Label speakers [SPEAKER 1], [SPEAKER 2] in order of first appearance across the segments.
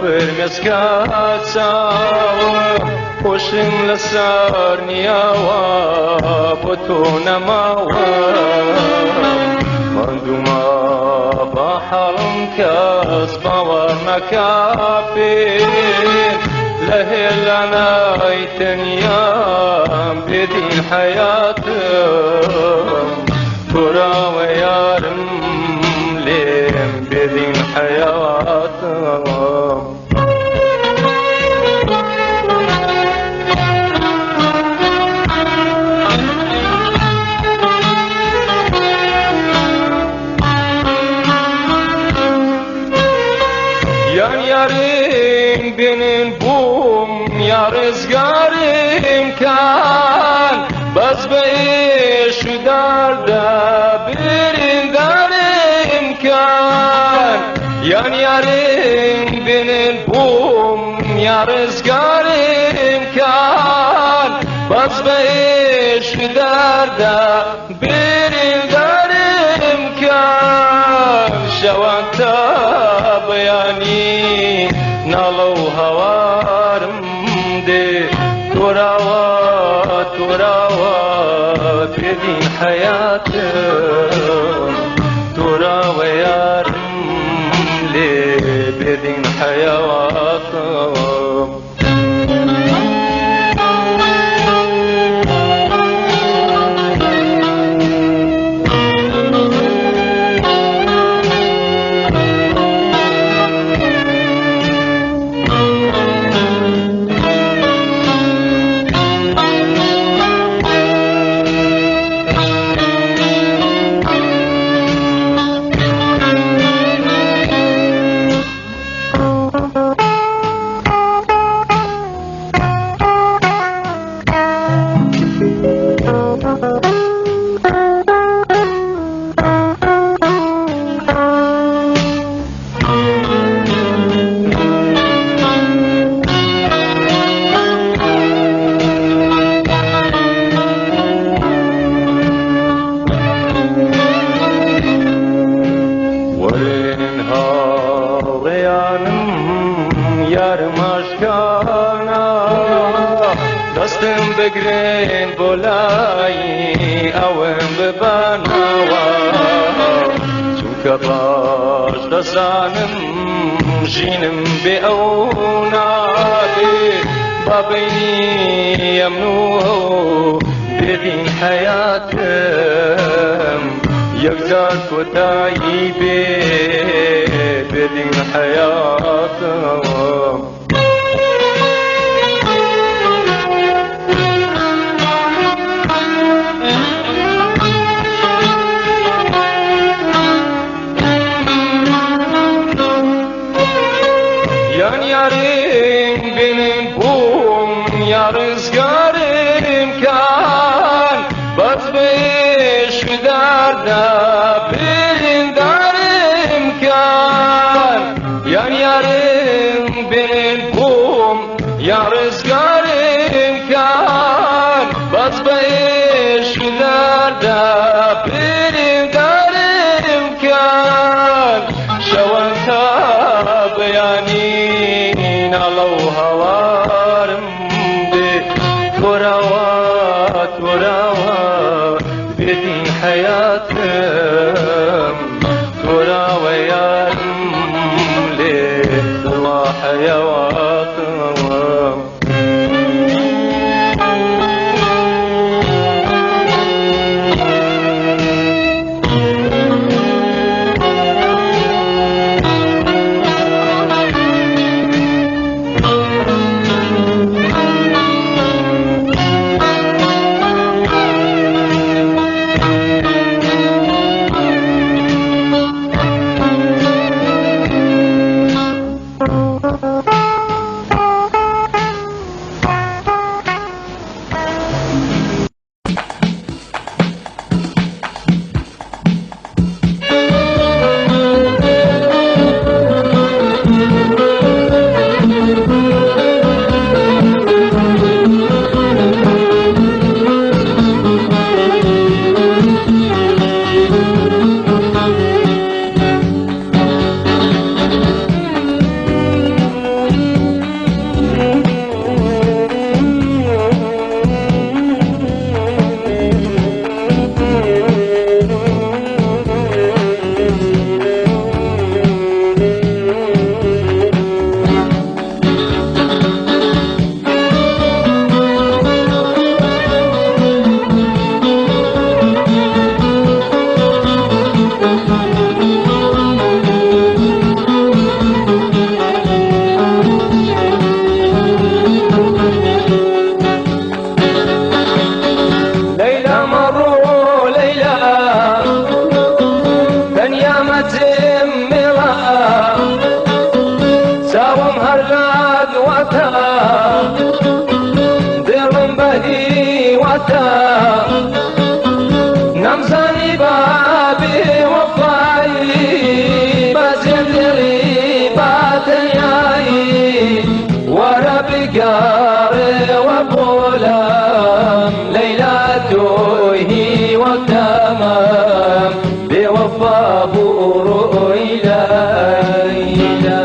[SPEAKER 1] فرمێسکا چاوم خۆشم لەسەر نیاوە بۆ تۆ نەماوە ماندوومە بە حاڵم کەس باوەڕ نەکا پێم لە هێلانای تەنیام بێدین حەیاتم تۆراوە یارم لێم بێدین حەیاتم. یان یارم بێنن بۆم یا ڕزگارم کان بەس بە ئێش و دەردە بریندارم کان یان یارم بێنن بۆم یا ڕزگارم کان بەس بە ئێش و دەردە بریندارم کان شەوان تا بەیانی ناڵە و هاوارم دێ تۆراوە تۆراوە بێدین حەیاتم تۆراوە یارم لێ بێدین حەیاتم. وەرن هاوڕێیانم یارم ئاشکانە دەستم بگرن بۆ لای ئەوم ببەنەوە چونکە باش دەزانم ژینم بێ ئەو نابێ با بەینی ئەمن و ئەو بێدین حەیاتم یەکجار کۆتایی بێ بێدین حەیاتم. یان یارم بێنن بۆم یا ڕزگارم کان بەس بە ئێش و دەردە بریندارم کان یان یارم بێنن بۆم یا ڕزگارم کان بەس بە ئێش و دەردە بریندارم کان شەوان تا بەیانی ناڵە و هاوارم دێ تۆراوە تۆراوە بێدین حەیاتم تۆراوە یارم لێ دڵا حەیاتم. چاوم هەر لە دواتە، دڵم بە هیواتە، نەمزانی بە بێوەفایی بەجێم دێڵی بە تەنیایی. وەرە بگەڕێوە بۆ لام لەیلا، تۆی هیوا تەمام، بێوەفا بوو ڕۆی لەیلا.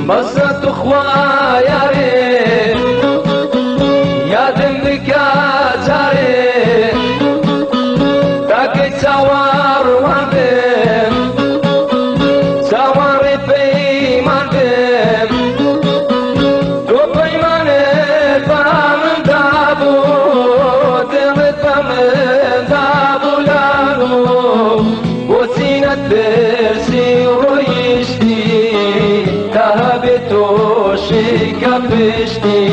[SPEAKER 1] بەسە توخوا یارێ، یادم بکە جارێ، تاکەی چاوەڕوان بم، چاوەڕێ پەیمان بم. تۆ پەیمانت بە من دابوو، دڵت بە من دابوو لالوو، بۆچی نەتپرسی و ڕۆیشتی تا هەبێ تۆشی کە پشتی،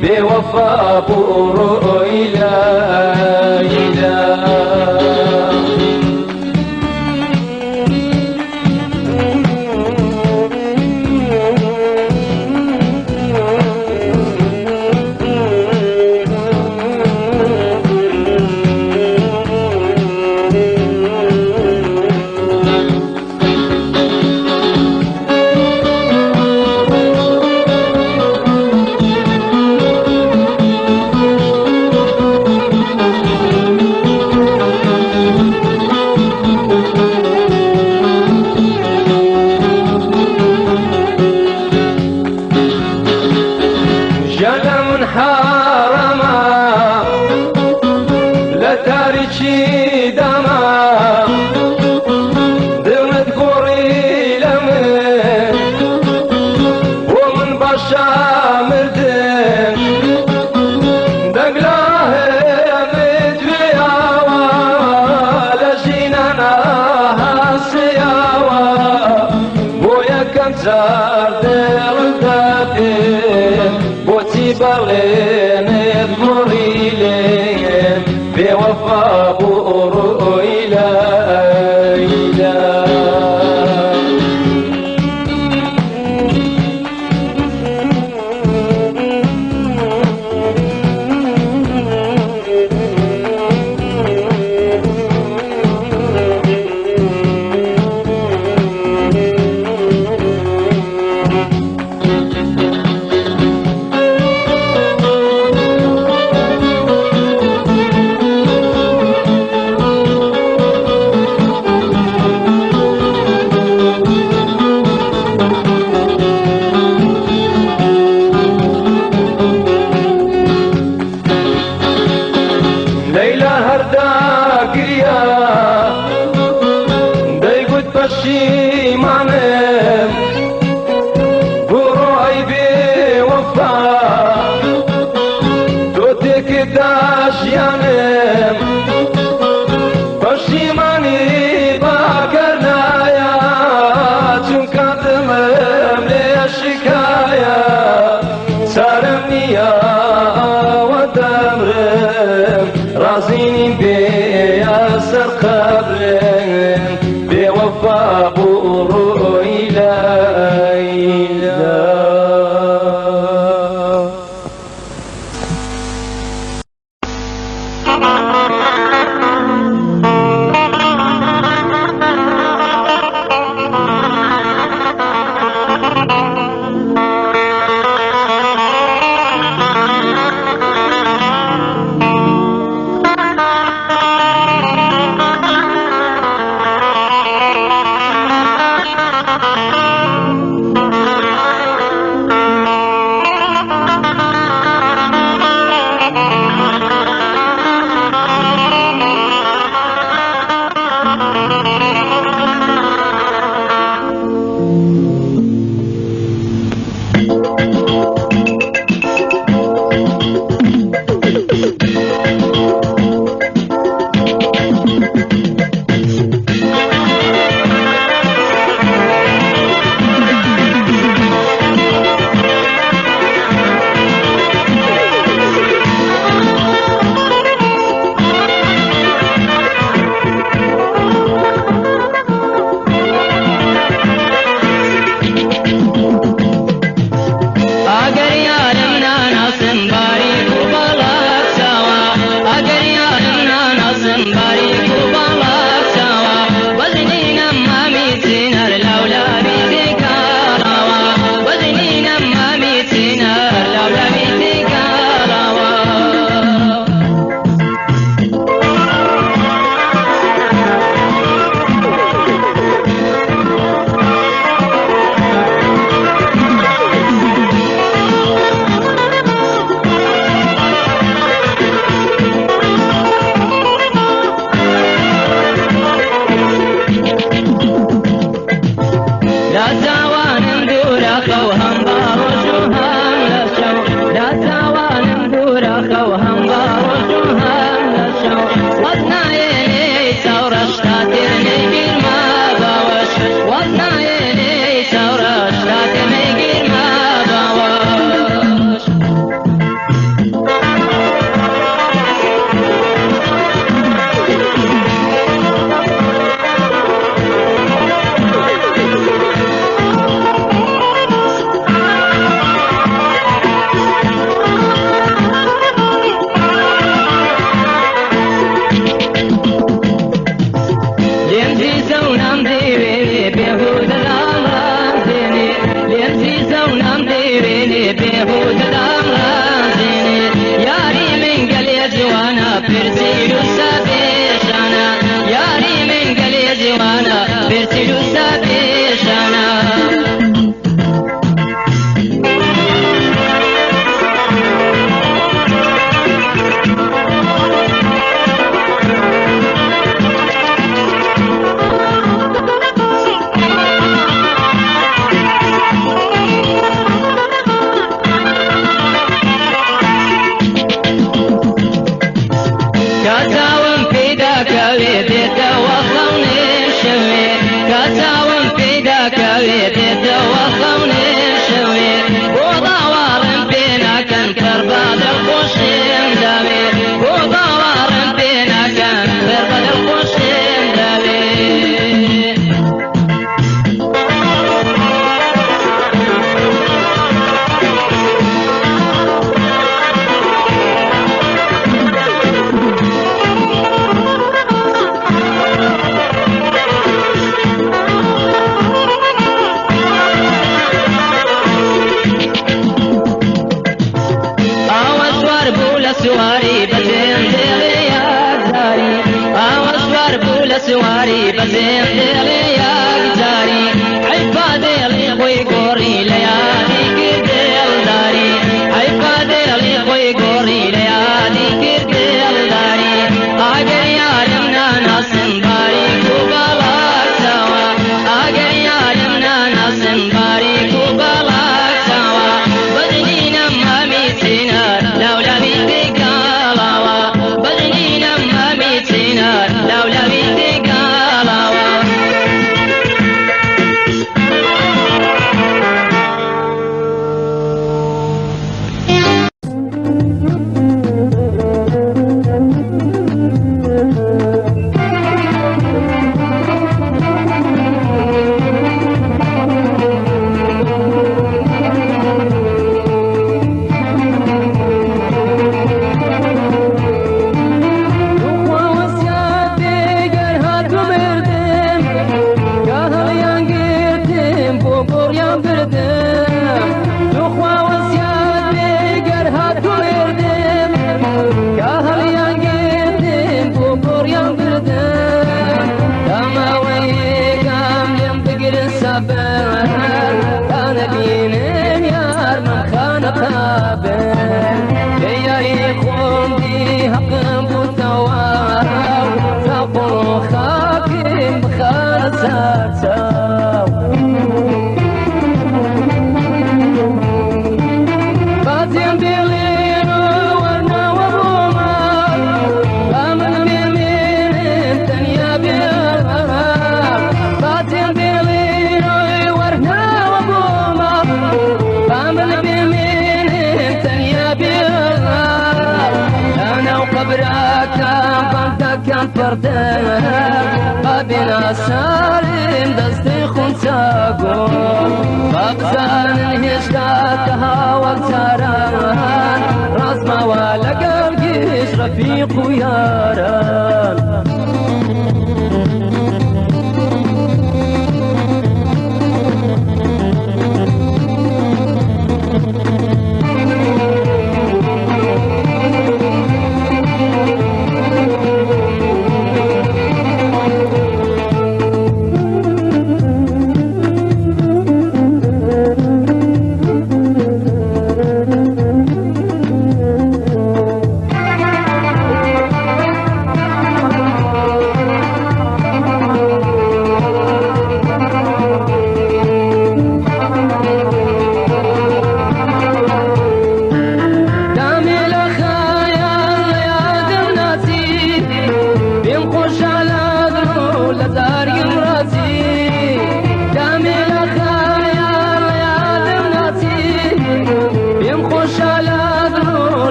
[SPEAKER 1] بێوەفا بوو ڕۆی لەیلا. ژیان لە من حەرامە، لە تاریکی داما، دڵت گۆڕی لە من، بۆ من باشە مردن. دەنگ لە هێمت وێیاوە، لە ژینانە هەسیاوە، بۆ یەکەم جار دڵم دەپێم، بۆچی بەڵێنت گۆڕی لێم، بێوەفا بوو ڕۆی لەیلا. لەیلا هەرداگریا، دەیگوت پەشیمانم، بڕۆ ئەی بێوەفا، تۆ تێکدا ژیانم، پەشیمانی باکەرنایە، چونکە دڵم لێ شکایە، چارم نییە ئەوە دەمرم، ڕازی نیم بێیە سەر قەبرم، بێوەفا بوو ڕۆی لەیلا.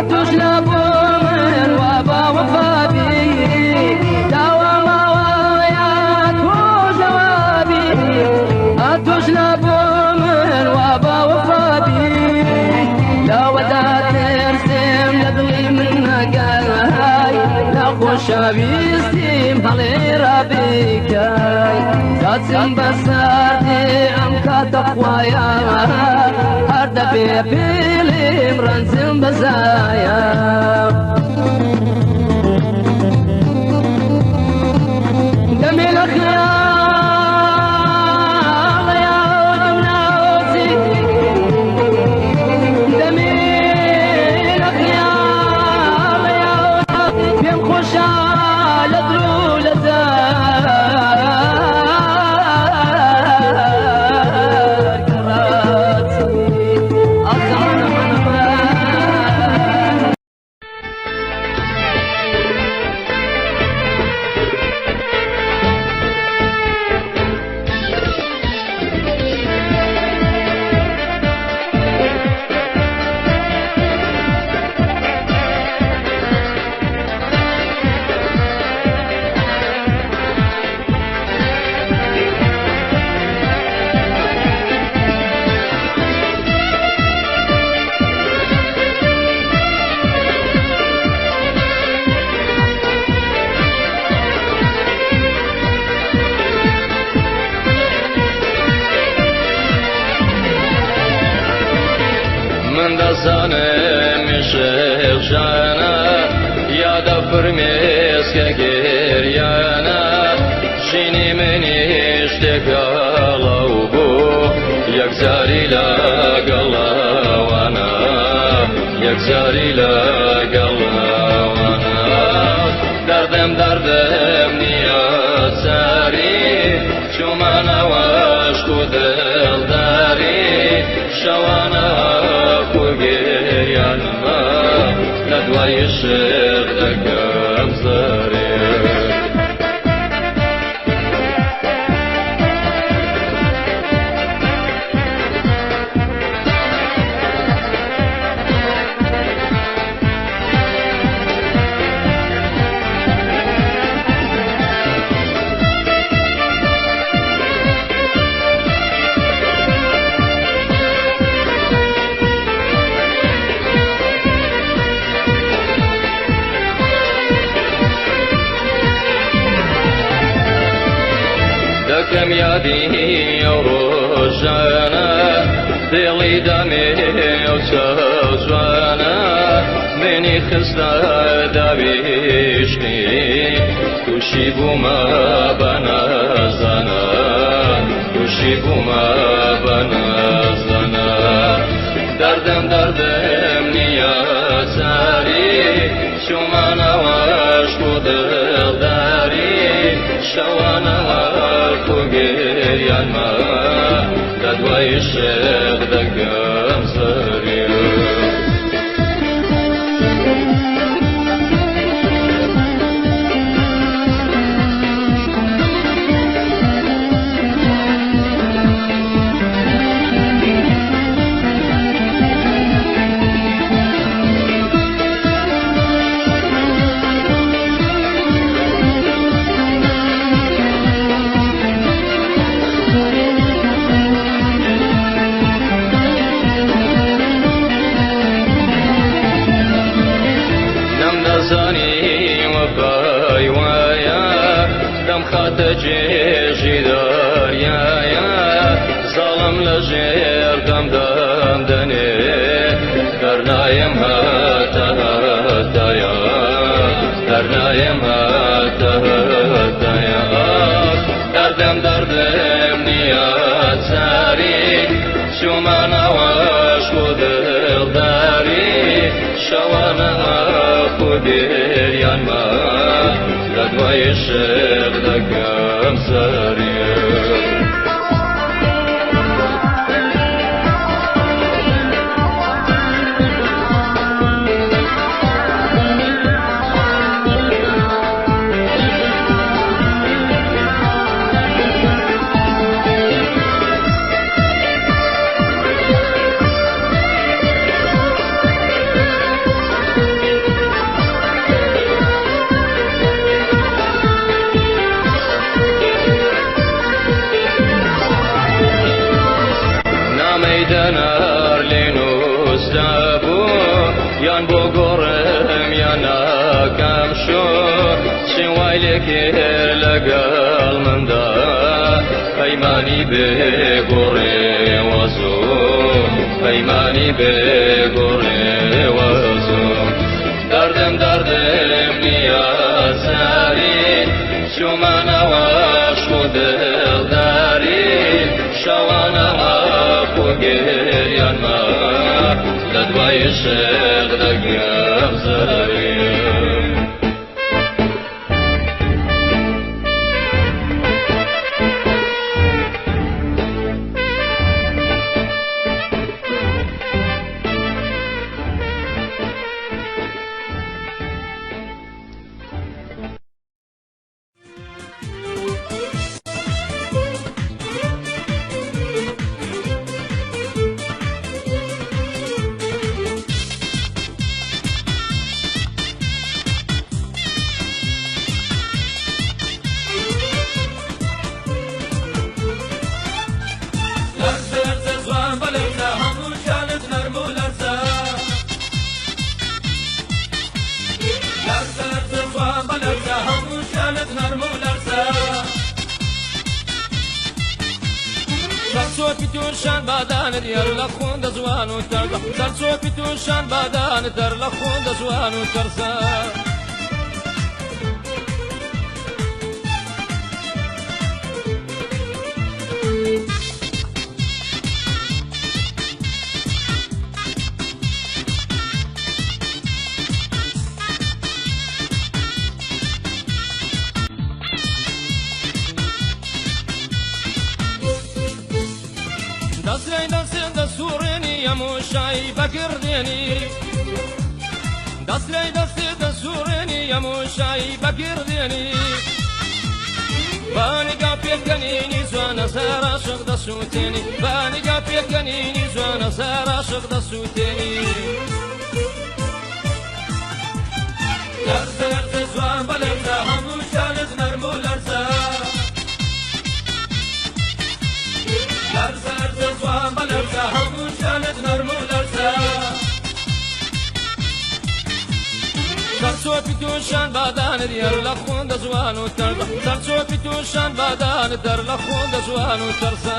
[SPEAKER 1] توش لابو من وابا وفابي. ویستیم هەڵێ ڕابیکەی داچم بەسەردێ ئەم کاتە خوایە هەر دەبێ پێلیم ڕەنجم بەزایە دەمێ لە من دەزانم شێخژانە یادە فرمێسکە گریانە ژینی منیش تێکەڵەو بوو یەکجاری لەگەڵەوانە یەکجاری لەگەڵەوانە دەردم دەردم نییە ساری چوومانەوەشک و دڵداری شەوانە گریانمە لە دوای شێخ دەکەم زەرێ. دەکەم یادی ئەو ڕۆژانە دڵی دەمێ ئەو چاوجوانە منی خستە داویشقی تووشی بوومە بەنەزانە تووشی بوومە بەنەزانە دەردم دەردم نییە ساری چوومانەوەشک و دڵداری شەوانە و گریانمە لە دوای شێخ دەکەم سەری. نەمدەزانی وەفای وایە دەمخاتە جێژی دەریایە زاڵم لە ژێر دەمدەم دەنێ دەرنایم هەتە هەتایە دەرنایم هەتە هەتایە دەردم دەردم نییە ساری چوومانەوەشک و دڵداری شەوانە و گریانمە لە دوای شێخ دەکەم سەری. چێوای لێکرد لەگەڵ مندا پەیمانی بێگۆڕێ وەزۆ پەیمانی بێگۆڕێ وەزۆ دەردم دەردم نییە ساری چۆمانەوەش و دڵداری شەوانە ئاخ و گریانمە لە دوای عشق دەگەم زاری.
[SPEAKER 2] سەرچۆپی تووشان بادانت یەر لە خۆن دەزوان و تەرسە سەرچۆپی تووشان بادانت دەر لە خۆن دەزوان و تەرسە. دەستێ دەستێ دەسوڕێنی یەمۆشایی بەگردێنی دەست لێ دەستێ دەسوڕێنی یەمۆشایی بەگردێنی بانیگا پێکەنینی جوانە سەراشق دەسووتێنی بانیگا پێکەنینی جوانە سەراشق دەسووتێنی.
[SPEAKER 1] لەرزە لەرزە جوان بەلەرزە هەموو شانت نەرم و لەرزە لەرزە لەرزە جوان بەلەرزە هەموو شانت نەرم و لەرزە.
[SPEAKER 2] سەرچۆپی تووشان بادانت یەر لە خۆن دەزوان و تەرسە سەرچۆپی تووشان بادانت دەر لە خۆن دەزوان و تەرسە.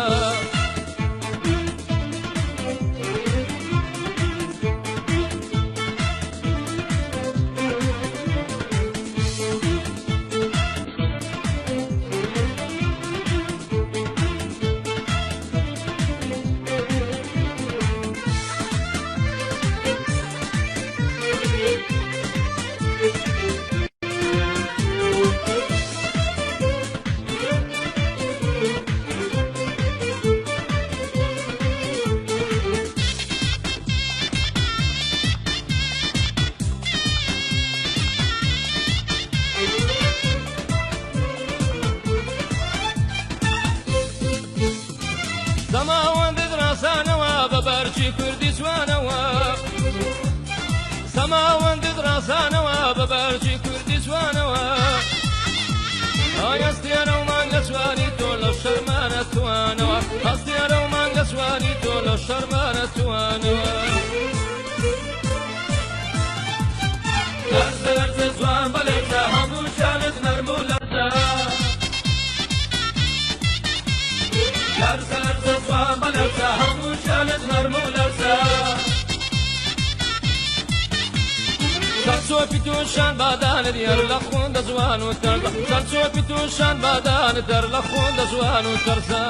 [SPEAKER 2] زەماوەندت ڕاسانەوە بە بەرجی کوردی جوانەوە زەماوەندت ڕاسانەوە بە بەرجی کوردی جوانەوە ئاەستێرە و مانگە جوانی تۆ لە شەرمانە توانەوە هەستێرە و مانگە جوانی تۆ لە شەرمانە توانەوە.
[SPEAKER 1] لەرزە لەرزە جوان بەلەرزە هەموو شانت نەرم و لەرزە لەرزە لەرزە جوان بەلەرزە هەموو شانت نەرم و لەرزە.
[SPEAKER 2] سەرچۆپی تووشان بادانت یەر لە خۆن دەزوان و تەرسە سەرچۆپی تووشان بادانت دەر لە خۆن دەزوان و تەرسە.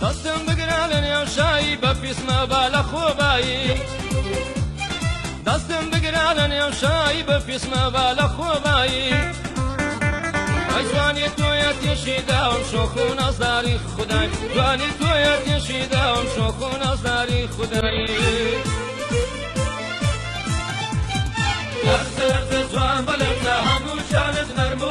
[SPEAKER 2] دەستم بگرە لە نێو شایی بە پیسمە با لە خۆبایی دەستم بگرە لە نێو شایی بە پیسمە با لە خۆبایی ئەی جوانی تۆیە تێشی داوم شۆخ و نازداری خودای جوانی تۆیە تێشی داوم شۆخ و نازداری خودایی.
[SPEAKER 1] لەرزە لەرزە جوان بەلەرزە هەموو شانت نەرم و